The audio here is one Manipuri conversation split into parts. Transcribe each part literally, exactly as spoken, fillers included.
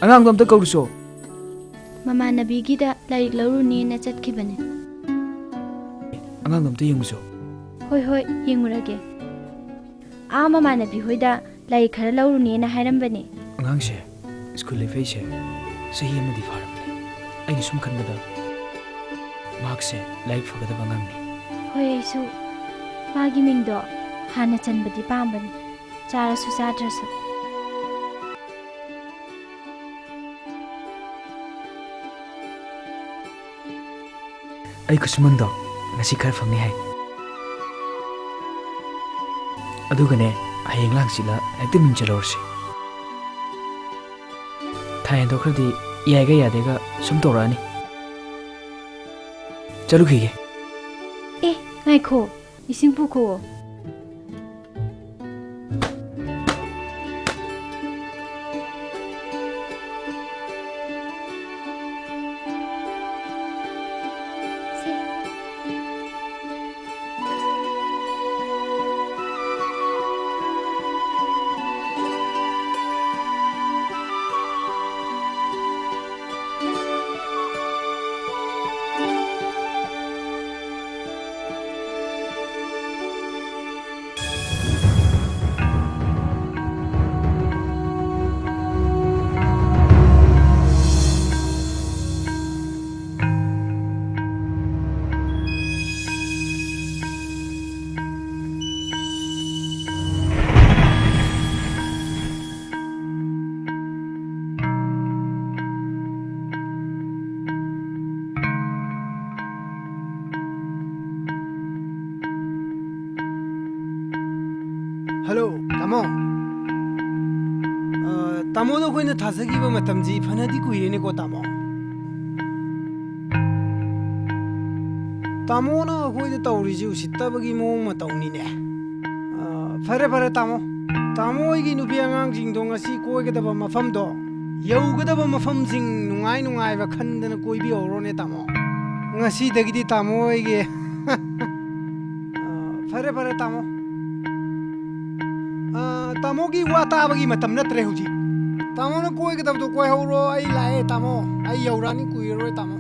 ꯑꯉꯥꯡꯗꯣ ꯑꯝꯇ ꯀꯧꯔꯨꯁꯣ꯫ ꯃꯃꯥꯟꯅꯕꯤꯒꯤꯗ ꯂꯥꯏꯔꯤꯛ ꯂꯧꯔꯨꯅꯦꯅ ꯆꯠꯈꯤꯕꯅꯦ꯫ ꯑꯉꯥꯡꯗꯣ ꯑꯝꯇ ꯌꯦꯡꯉꯨꯁꯣ꯫ ꯍꯣꯏ, ꯍꯣꯏ, ꯌꯦꯡꯉꯨꯔꯒꯦ꯫ ꯑꯥ, ꯃꯃꯥꯟꯅꯕꯤ ꯍꯣꯏꯗ ꯂꯥꯏꯔꯤꯛ ꯈꯔ ꯂꯧꯔꯨꯅꯦꯅ ꯍꯥꯏꯔꯝꯕꯅꯦ꯫ ꯑꯉꯥꯡꯁꯦ ꯁ꯭ꯀꯨꯜ ꯂꯦꯞꯄꯛꯏꯁꯦ ꯆꯍꯤ ꯑꯃꯗꯤ ꯐꯥꯔꯕꯅꯦ꯫ ꯑꯩꯅ ꯁꯨꯝ ꯈꯟꯕꯗ ꯃꯍꯥꯛꯁꯦ ꯂꯥꯏꯔꯤꯛ ꯐꯒꯗꯕ ꯑꯉꯥꯡꯅꯤ꯫ ꯍꯣꯏ, ꯑꯩꯁꯨ ꯃꯥꯒꯤ ꯃꯤꯡꯗꯣ ꯍꯥꯟꯅ ꯆꯟꯕꯗꯤ ꯄꯥꯝꯕꯅꯤ, ꯆꯥꯔꯁꯨ ꯆꯥꯗ꯭ꯔꯁꯨ꯫ ꯑꯩ ꯈꯨꯠꯁꯨꯃꯟꯗꯣ ꯉꯁꯤ ꯈꯔ ꯐꯪꯅꯤ ꯍꯥꯏ꯫ ꯑꯗꯨꯒꯅꯦ, ꯍꯌꯦꯡ ꯂꯥꯡꯁꯤꯜꯂ ꯍꯦꯛꯇ ꯃꯤꯡ ꯆꯜꯍꯧꯔꯁꯤ꯫ ꯊꯥ ꯍꯦꯟꯗꯣꯛꯈ꯭ꯔꯗꯤ ꯌꯥꯏꯒ ꯌꯥꯗꯦꯒ ꯁꯨꯝ ꯇꯧꯔꯛꯑꯅꯤ꯫ ꯆꯠꯂꯨꯈꯤꯒꯦ꯫ ꯑꯦ, ꯉꯥꯏꯈꯣ, ꯏꯁꯤꯡ ꯄꯨꯈꯣ꯫ ꯁꯦ꯫ ꯍꯜꯂꯣ, ꯇꯥꯃꯣ꯫ ꯑ, ꯇꯥꯃꯣꯗ ꯑꯩꯈꯣꯏꯅ ꯊꯥꯖꯈꯤꯕ ꯃꯇꯝꯁꯤ ꯐꯅꯗꯤ ꯀꯨꯏꯔꯦꯅꯦꯀꯣ, ꯇꯥꯃꯣ꯫ ꯇꯥꯃꯣꯅ ꯑꯩꯈꯣꯏꯗ ꯇꯧꯔꯤꯁꯤ ꯎꯁꯤꯠꯇꯕꯒꯤ ꯃꯑꯣꯡ ꯃꯇꯧꯅꯤꯅꯦ꯫ ꯑ, ꯐꯔꯦ, ꯐꯔꯦ, ꯇꯥꯃꯣ꯫ ꯇꯥꯃꯣ ꯍꯣꯏꯒꯤ ꯅꯨꯄꯤ ꯑꯉꯥꯡꯁꯤꯡꯗꯣ ꯉꯁꯤ ꯀꯣꯏꯒꯗꯕ ꯃꯐꯝꯗꯣ, ꯌꯧꯒꯗꯕ ꯃꯐꯝꯁꯤꯡ ꯅꯨꯡꯉꯥꯏ ꯅꯨꯡꯉꯥꯏꯕ ꯈꯟꯗꯅ ꯀꯣꯏꯕꯤꯍꯧꯔꯣꯅꯦ, ꯇꯥꯃꯣ꯫ ꯉꯁꯤꯗꯒꯤꯗꯤ ꯇꯥꯃꯣ ꯍꯣꯏꯒꯤ ꯑ, ꯐꯔꯦ, ꯐꯔꯦ, ꯇꯥꯃꯣ꯫ ꯑ, ꯇꯥꯃꯣꯒꯤ ꯋꯥ ꯇꯥꯕꯒꯤ ꯃꯇꯝ ꯅꯠꯇ꯭ꯔꯦ ꯍꯧꯖꯤꯛ꯫ ꯇꯥꯃꯣꯅ ꯀꯣꯏꯒꯗꯕꯗꯣ ꯀꯣꯏꯍꯧꯔꯣ, ꯑꯩ ꯂꯥꯛꯑꯦ ꯇꯥꯃꯣ꯫ ꯑꯩ ꯌꯧꯔꯛꯑꯅꯤ, ꯀꯨꯏꯔꯔꯣꯏ ꯇꯥꯃꯣ꯫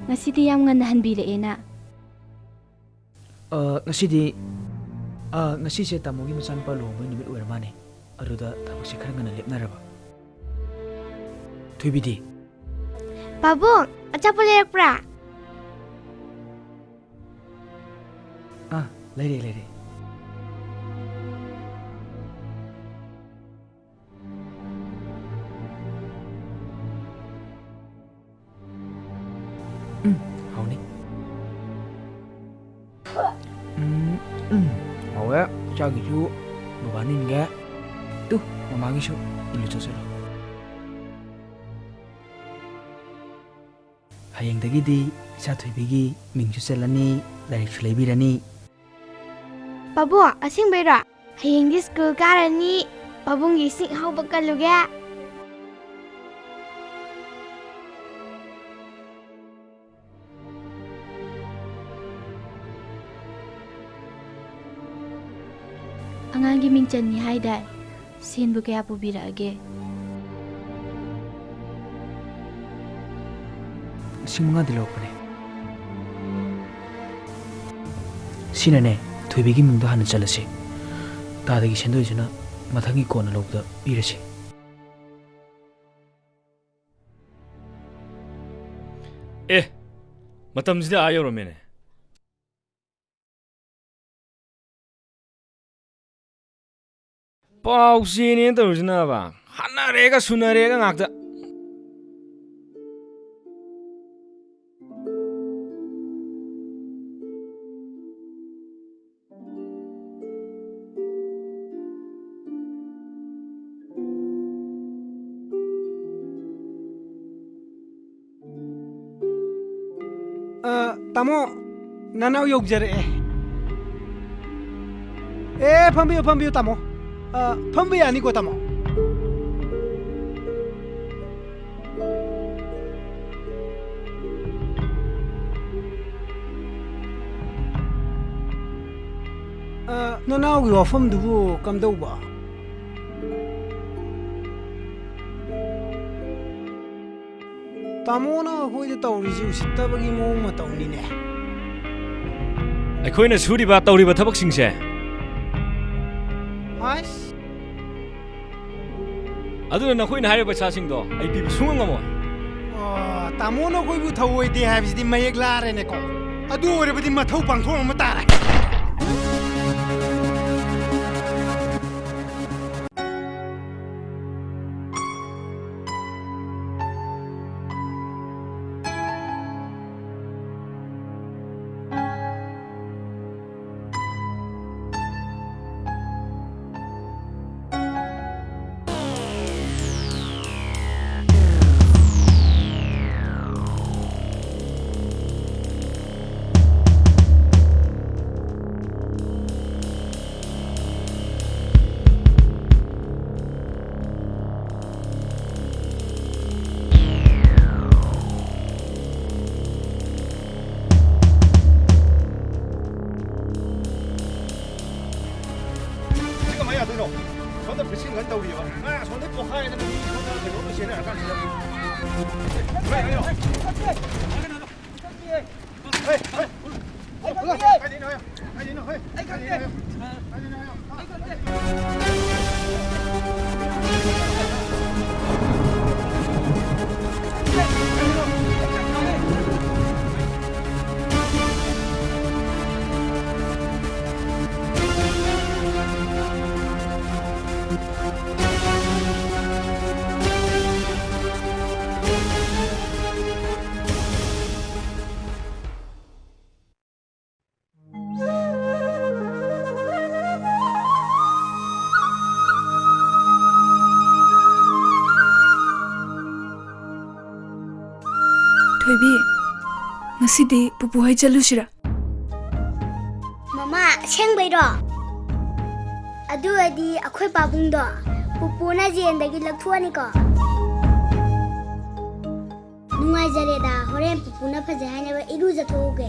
ꯉꯁꯤꯗꯤ ꯌꯥꯝ ꯉꯟꯅ ꯍꯟꯕꯤꯔꯛꯑꯦꯅ꯫ ꯑ, ꯉꯁꯤꯗꯤ, ꯑ, ꯉꯁꯤꯁꯦ ꯇꯥꯃꯣꯒꯤ ꯃꯆꯥꯅꯨꯄꯥ ꯂꯨꯍꯣꯡꯕꯒꯤ ꯅꯨꯃꯤꯠ ꯑꯣꯏꯔ ꯃꯥꯅꯦ꯫ ꯑꯗꯨꯗ ꯊꯕꯛꯁꯦ ꯈꯔ ꯉꯟꯅ ꯂꯦꯞꯅꯔꯕ꯫ ꯊꯣꯏꯕꯤꯗꯤ? ꯄꯥꯕꯨꯡ, ꯑꯆꯥꯄꯣꯠ ꯂꯩꯔꯛꯄ꯭ꯔꯥ? ꯑꯥ, ꯂꯩꯔꯦ, ꯂꯩꯔꯦ꯫ ꯎꯝ, ꯍꯥꯎꯅꯤ꯫ ꯎꯝ, ꯎꯝ, ꯍꯥꯎꯋꯦ꯫ ꯆꯥꯒꯤꯁꯨ ꯕꯕꯥꯅ ꯏꯟꯒꯦ꯫ ꯇꯨ, ꯃꯃꯥꯒꯤꯁꯨ ꯏꯜꯂꯨ ꯆꯠꯁꯤꯜꯂꯣ꯫ ꯍꯌꯦꯡꯗꯒꯤꯗꯤ ꯏꯆꯥ ꯊꯣꯏꯕꯤꯒꯤ ꯃꯤꯡꯁꯨ ꯆꯜꯂꯅꯤ, ꯂꯥꯏꯔꯤꯛꯁꯨ ꯂꯩꯕꯤꯔꯅꯤ꯫ ꯄꯥꯕꯨꯡ, ꯑꯁꯦꯡꯕꯩꯔꯣ? ꯍꯌꯦꯡꯗꯤ ꯁ꯭ꯀꯨꯜ ꯀꯥꯔꯅꯤ꯫ ꯄꯥꯕꯨꯡꯒꯤ ꯏꯁꯤꯡ ꯑꯍꯥꯎꯕ ꯀꯜꯂꯨꯒꯦ꯫ ꯑꯉꯥꯡꯒꯤ ꯃꯤꯡ ꯆꯟꯅꯤ ꯍꯥꯏꯗꯥꯏ? ꯁꯦꯟꯕꯨ ꯀꯌꯥ ꯄꯨꯕꯤꯔꯛꯑꯒꯦ? ꯂꯤꯁꯤꯡ ꯃꯉꯥꯗꯤ ꯂꯧꯔꯛꯄꯅꯦ꯫ ꯁꯤꯅꯅꯦ, ꯊꯣꯏꯕꯤꯒꯤ ꯃꯤꯡꯗꯣ ꯍꯥꯟꯅ ꯆꯜꯂꯁꯤ꯫ ꯇꯥꯗꯒꯤ ꯁꯦꯟꯗꯣꯏꯁꯤꯅ ꯃꯊꯪꯒꯤ ꯀꯣꯟꯅ ꯂꯧꯕꯗ ꯄꯤꯔꯁꯤ꯫ ꯑꯦ, ꯃꯇꯝꯁꯤꯗꯤ ꯑꯥ ꯌꯧꯔꯝꯃꯦꯅꯦ꯫ ꯄꯥꯎ ꯆꯦꯅꯦꯅ ꯇꯧꯔꯤꯁꯤꯅꯕ, ꯍꯥꯠꯅꯔꯦꯒ ꯁꯨꯅꯔꯦꯒ ꯉꯥꯛꯇ꯫ ꯑ, ꯇꯥꯃꯣ, ꯅꯅꯥꯎ ꯌꯧꯖꯔꯛꯑꯦ꯫ ꯑꯦ, ꯐꯝꯕꯤꯌꯨ, ꯐꯝꯕꯤꯌꯨ, ꯇꯥꯃꯣ꯫ ꯑ, ꯐꯝꯕ ꯌꯥꯅꯤꯀꯣ, ꯇꯥꯃꯣ? ꯑ, ꯅꯅꯥꯎꯒꯤ ꯋꯥꯐꯝꯗꯨꯕꯨ ꯀꯝꯗꯧꯕ? ꯇꯥꯃꯣꯅ ꯑꯩꯈꯣꯏꯗ ꯇꯧꯔꯤꯁꯤ ꯎꯁꯤꯠꯇꯕꯒꯤ ꯃꯑꯣꯡ ꯃꯇꯧꯅꯤꯅꯦ꯫ ꯑꯩꯈꯣꯏꯅ ꯁꯨꯔꯤꯕ, ꯇꯧꯔꯤꯕ ꯊꯕꯛꯁꯤꯡꯁꯦ꯫ ꯍꯥꯏꯁ꯫ ꯑꯗꯨꯅ ꯅꯈꯣꯏꯅ ꯍꯥꯏꯔꯤꯕ ꯄꯩꯁꯥꯁꯤꯡꯗꯣ ꯑꯩ ꯄꯤꯕ ꯁꯨꯡꯉꯝ ꯉꯝꯃꯣꯏ꯫ ꯑꯣ, ꯇꯥꯃꯣꯅ ꯑꯩꯈꯣꯏꯕꯨ ꯊꯧꯑꯣꯏꯗꯦ ꯍꯥꯏꯕꯁꯤꯗꯤ ꯃꯌꯦꯛ ꯂꯥꯔꯦꯅꯦꯀꯣ꯫ ꯑꯗꯨ ꯑꯣꯏꯔꯕꯗꯤ ꯃꯊꯧ ꯄꯥꯡꯊꯣꯛꯑꯝꯕ ꯇꯥꯔꯦ꯫ ꯁꯤ ꯀꯃꯥꯏꯅ ꯌꯥꯗꯣꯏꯅꯣ? ꯁꯣꯝꯗ ꯐꯤꯁꯤꯡ ꯈꯟ ꯇꯧꯔꯤꯑꯕ꯫ ꯉꯥ ꯁꯣꯝꯗ ꯄꯣꯛꯈꯥꯏꯗꯅ ꯃꯤ ꯁꯣꯝꯗ ꯀꯩꯅꯣ ꯂꯣꯏ ꯆꯦꯟꯅꯔ ꯀꯥꯟꯁꯤꯗ꯫ ꯍꯣꯏ, ꯍꯣꯏ, ꯍꯣꯏ꯫ ꯍꯣꯏ, ꯍꯣꯏ꯫ ꯀꯥꯏꯗꯩꯅꯣ, ꯍꯣꯏ? ꯀꯥꯏꯗꯩꯅꯣ, ꯍꯣꯏ? ꯀꯥꯏꯗꯩꯅꯣ, ꯍꯣꯏ? ꯉꯁꯤꯗꯤ ꯄꯨꯄꯨ ꯍꯣꯏ ꯆꯠꯂꯨꯁꯤꯔꯥ? ꯃꯃꯥ, ꯑꯁꯦꯡꯕꯩꯔꯣ? ꯑꯗꯨ ꯑꯣꯏꯔꯗꯤ ꯑꯩꯈꯣꯏ ꯄꯥꯕꯨꯡꯗꯣ ꯄꯨꯄꯨꯅ ꯖꯦꯜꯗꯒꯤ ꯂꯧꯊꯣꯛꯑꯅꯤꯀꯣ? ꯅꯨꯡꯉꯥꯏꯖꯔꯦꯗ, ꯍꯣꯔꯦꯟ ꯄꯨꯄꯨꯅ ꯐꯖꯩ ꯍꯥꯏꯅꯕ ꯏꯔꯨꯖꯊꯣꯛꯎꯒꯦ꯫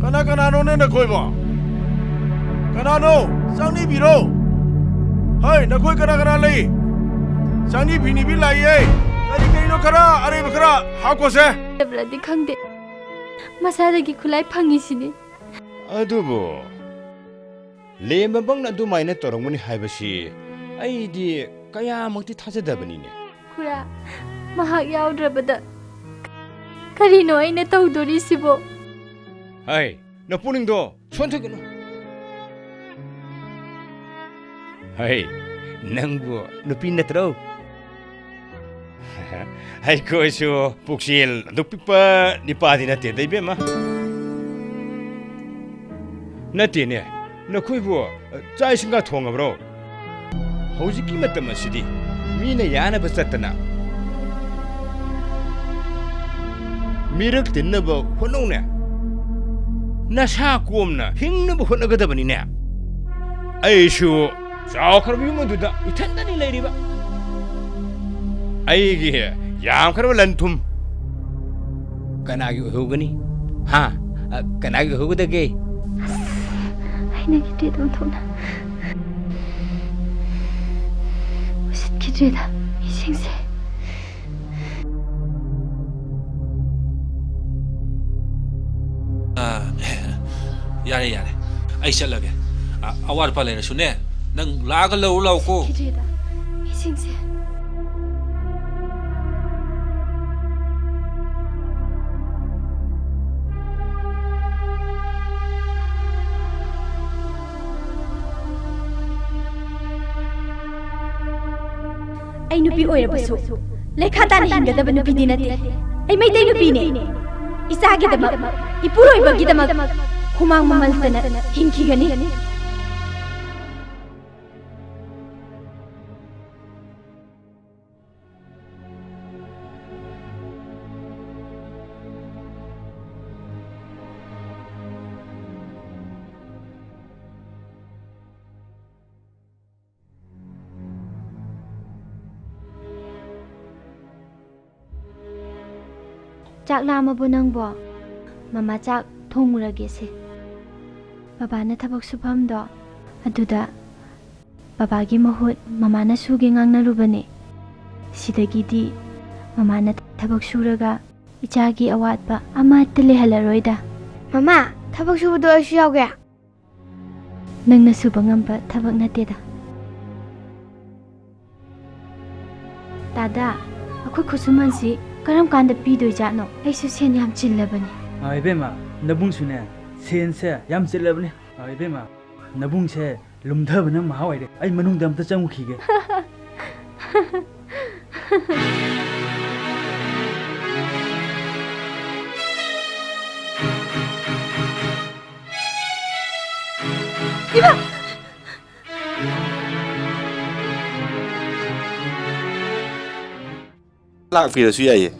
ꯀꯅꯥ ꯀꯅꯥꯅꯣꯅꯦ ꯅꯈꯣꯏꯕꯣ? ꯀꯅꯥꯅꯣ? ꯆꯥꯛꯅꯤꯕꯤꯔꯣ? ꯍꯩ, ꯅꯈꯣꯏ ꯀꯅꯥ ꯀꯅꯥ ꯂꯩ? ꯆꯥꯛꯅꯤ ꯐꯤꯅꯤꯕꯤ ꯂꯥꯛꯏꯌꯦ꯫ ꯀꯔꯤ ꯀꯔꯤꯅꯣ ꯈꯔ ꯑꯔꯩꯕ ꯈꯔ ꯍꯥꯞꯈꯣꯁꯦ꯫ ꯂꯩꯕ꯭ꯔꯗꯤ ꯈꯪꯗꯦ꯫ ꯃꯁꯥꯗꯒꯤ ꯈꯨꯠꯂꯥꯏ ꯐꯪꯉꯤꯁꯤꯅꯤ꯫ ꯑꯗꯨꯕꯨ ꯂꯦꯝꯕꯕꯪꯅ ꯑꯗꯨꯃꯥꯏꯅ ꯇꯧꯔꯝꯒꯅꯤ ꯍꯥꯏꯕꯁꯤ ꯑꯩꯗꯤ ꯀꯌꯥꯃꯛꯇꯤ ꯊꯥꯖꯗꯕꯅꯤꯅꯦ꯫ ꯈꯨꯔꯥ, ꯃꯍꯥꯛ ꯌꯥꯎꯗ꯭ꯔꯕꯗ ꯀꯔꯤꯅꯣ ꯑꯩꯅ ꯇꯧꯗꯣꯔꯤꯁꯤꯕꯣ? ꯍꯩ, ꯅꯄꯨꯛꯅꯤꯡꯗꯣ ꯁꯣꯟꯊꯒꯅꯨ꯫ ꯍꯩ, ꯅꯪꯕꯨ ꯅꯨꯄꯤ ꯅꯠꯇ꯭ꯔꯣ? ꯑꯩꯈꯣꯏꯁꯨ ꯄꯨꯛꯆꯦꯜ ꯑꯗꯨꯛ ꯄꯤꯛꯄ ꯅꯤꯄꯥꯗꯤ ꯅꯠꯇꯦꯗ, ꯏꯕꯦꯝꯃ꯫ ꯅꯠꯇꯦꯅꯦ, ꯅꯈꯣꯏꯕꯨ ꯆꯥꯛ ꯏꯁꯤꯡꯒ ꯊꯣꯡꯉꯕ꯭ꯔꯣ? ꯍꯧꯖꯤꯛꯀꯤ ꯃꯇꯝ ꯑꯁꯤꯗꯤ ꯃꯤꯅ ꯌꯥꯅꯕ ꯆꯠꯇꯅ ꯃꯤꯔꯛ ꯇꯤꯟꯅꯕ ꯍꯣꯠꯅꯧꯅꯦ꯫ ꯅꯁꯥ ꯀꯣꯝꯅ ꯍꯤꯡꯅꯕ ꯍꯣꯠꯅꯒꯗꯕꯅꯤꯅꯦ꯫ ꯑꯩꯁꯨ ꯆꯥꯎꯈ꯭ꯔꯕ ꯌꯨꯝ ꯑꯗꯨꯗ ꯏꯊꯟꯗꯅꯤ ꯂꯩꯔꯤꯕ꯫ ꯑꯩꯒꯤ ꯌꯥꯝꯈ꯭ꯔꯕ ꯂꯟ ꯊꯨꯝ ꯀꯅꯥꯒꯤ ꯑꯣꯏꯍꯧꯒꯅꯤ? ꯍꯥ? ꯑ, ꯀꯅꯥꯒꯤ ꯑꯣꯏꯍꯧꯒꯗꯒꯦ? ꯑꯁ, ꯍꯩꯅꯈꯤꯗ꯭ꯔꯦꯗ ꯑꯣꯟꯊꯣꯛꯅ꯫ ꯎꯁꯤꯠꯈꯤꯗ꯭ꯔꯦꯗ ꯃꯤꯁꯤꯡꯁꯦ꯫ ꯌꯥꯔꯦ, ꯌꯥꯔꯦ꯫ ꯑꯩ ꯆꯠꯂꯒꯦ꯫ ꯑ, ꯑꯋꯥꯠ ꯑꯄꯥ ꯂꯩꯔꯁꯨꯅꯦ, ꯅꯪ ꯂꯥꯛꯑꯒ ꯂꯧꯔꯨ ꯂꯥꯎꯀꯣ꯫ ꯁꯤꯗ꯭ꯔꯤꯗ, ꯃꯤꯁꯤꯡꯁꯦ꯫ ꯑꯩ ꯅꯨꯄꯤ ꯑꯣꯏꯔꯕꯁꯨ ꯂꯩꯈꯥ ꯇꯥꯅ ꯍꯤꯡꯒꯗꯕ ꯅꯨꯄꯤꯗꯤ ꯅꯠꯇꯦ꯫ ꯑꯩ ꯃꯩꯇꯩ ꯅꯨꯄꯤꯅꯦ꯫ ꯏꯆꯥꯒꯤꯗꯃꯛ, ꯏꯄꯨꯔꯣꯏꯕꯒꯤꯗꯃꯛ ꯍꯨꯃꯥꯡ ꯃꯃꯜꯇꯅ ꯍꯤꯡꯈꯤꯒꯅꯤ꯫ ꯆꯥꯛ ꯂꯥꯝꯃꯕꯣ ꯅꯪꯕꯣ? ꯃꯃꯥ ꯆꯥꯛ ꯊꯣꯡꯉꯨꯔꯒꯦꯁꯦ꯫ ꯕꯕꯥꯅ ꯊꯕꯛ ꯁꯨꯐꯝꯗꯣ ꯑꯗꯨꯗ ꯕꯕꯥꯒꯤ ꯃꯍꯨꯠ ꯃꯃꯥꯅ ꯁꯨꯒꯦ ꯉꯥꯡꯅꯔꯨꯕꯅꯦ꯫ ꯁꯤꯗꯒꯤꯗꯤ ꯃꯃꯥꯅ ꯊꯕꯛ ꯁꯨꯔꯒ ꯏꯆꯥꯒꯤ ꯑꯋꯥꯠꯄ ꯑꯃꯠꯇ ꯂꯩꯍꯜꯂꯔꯣꯏꯗ꯫ ꯃꯃꯥ, ꯊꯕꯛ ꯁꯨꯕꯗꯣ ꯑꯩꯁꯨ ꯌꯥꯎꯒꯦ꯫ ꯅꯪꯅ ꯁꯨꯕ ꯉꯝꯕ ꯊꯕꯛ ꯅꯠꯇꯦꯗ꯫ ꯇꯥꯗꯥ, ꯑꯩꯈꯣꯏ ꯈꯨꯠꯁꯨꯃꯟꯁꯤ ꯀꯔꯝ ꯀꯥꯟꯗ ꯄꯤꯗꯣꯏꯖꯥꯠꯅꯣ? ꯑꯩꯁꯨ ꯁꯦꯟ ꯌꯥꯝ ꯆꯤꯜꯂꯕꯅꯤ꯫ ꯑꯥ, ꯏꯕꯦꯝꯃ, ꯅꯕꯨꯡꯁꯨꯅꯦ, ꯁꯦꯟꯁꯦ ꯌꯥꯝ ꯆꯤꯜꯂꯕꯅꯤ꯫ ꯑꯥ, ꯏꯕꯦꯝꯃ, ꯅꯕꯨꯡꯁꯦ ꯂꯨꯝꯊꯕꯅ ꯃꯍꯥ ꯑꯣꯏꯔꯦ꯫ ꯑꯩ ꯃꯅꯨꯡꯗ ꯑꯝꯇ ꯆꯪꯉꯨꯈꯤꯒꯦ꯫ ꯏꯃꯥ! ꯂꯥꯛꯄꯤꯔꯁꯨ ꯌꯥꯏꯌꯦ꯫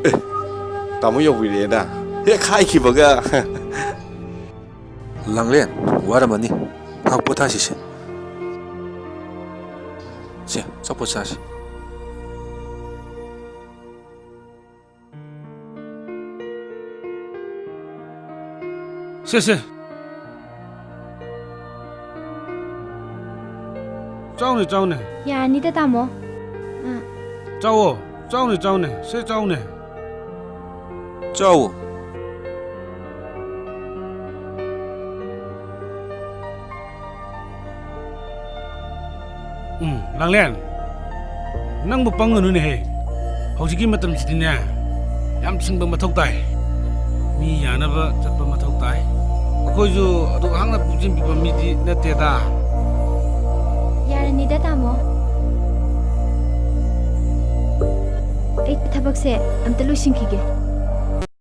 ꯑꯦ, ꯇꯥꯃꯣ ꯌꯧꯕꯤꯔꯛꯑꯦꯗ꯫ ꯍꯦꯛ ꯍꯥꯏꯈꯤꯕꯒ꯫ ꯂꯥꯡꯂꯦꯟ, ꯋꯥꯔꯝꯃꯅꯤ꯫ ꯉꯥꯏꯍꯥꯛ ꯄꯣꯊꯥꯁꯤꯁꯦ꯫ ꯁꯦ, ꯑꯆꯥꯄꯣꯠ ꯆꯥꯁꯤ꯫ ꯁꯦ, ꯁꯦ꯫ ꯆꯥꯎꯅꯦ, ꯆꯥꯎꯅꯦ꯫ ꯌꯥꯔꯅꯤꯗ, ꯇꯥꯃꯣ꯫ ꯑꯥ꯫ ꯆꯥꯎꯋꯣ, ꯆꯥꯎꯅꯦ, ꯆꯥꯎꯅꯦ, ꯁꯦ ꯆꯥꯎꯅꯦ꯫ ꯆꯥꯎꯋꯣ꯫ ꯎꯝ, ꯂꯥꯡꯂꯦꯟ, ꯅꯪꯕꯨ ꯄꯪꯒꯅꯨꯅꯦꯍꯦ꯫ ꯍꯧꯖꯤꯛꯀꯤ ꯃꯇꯝꯁꯤꯗꯤꯅꯦ, ꯌꯥꯝ ꯁꯤꯡꯕ ꯃꯊꯧ ꯇꯥꯏ꯫ ꯃꯤ ꯌꯥꯅꯕ ꯆꯠꯄ ꯃꯊꯧ ꯇꯥꯏ꯫ ꯑꯩꯈꯣꯏꯁꯨ ꯑꯗꯨꯛ ꯍꯥꯛꯅ ꯄꯨꯟꯁꯤꯟꯕꯤꯕ ꯃꯤꯗꯤ ꯅꯠꯇꯦꯗ꯫ ꯌꯥꯔꯅꯤꯗ, ꯇꯥꯃꯣ꯫ ꯑꯩ ꯊꯕꯛꯁꯦ ꯑꯝꯇ ꯂꯣꯏꯁꯤꯟꯈꯤꯒꯦ꯫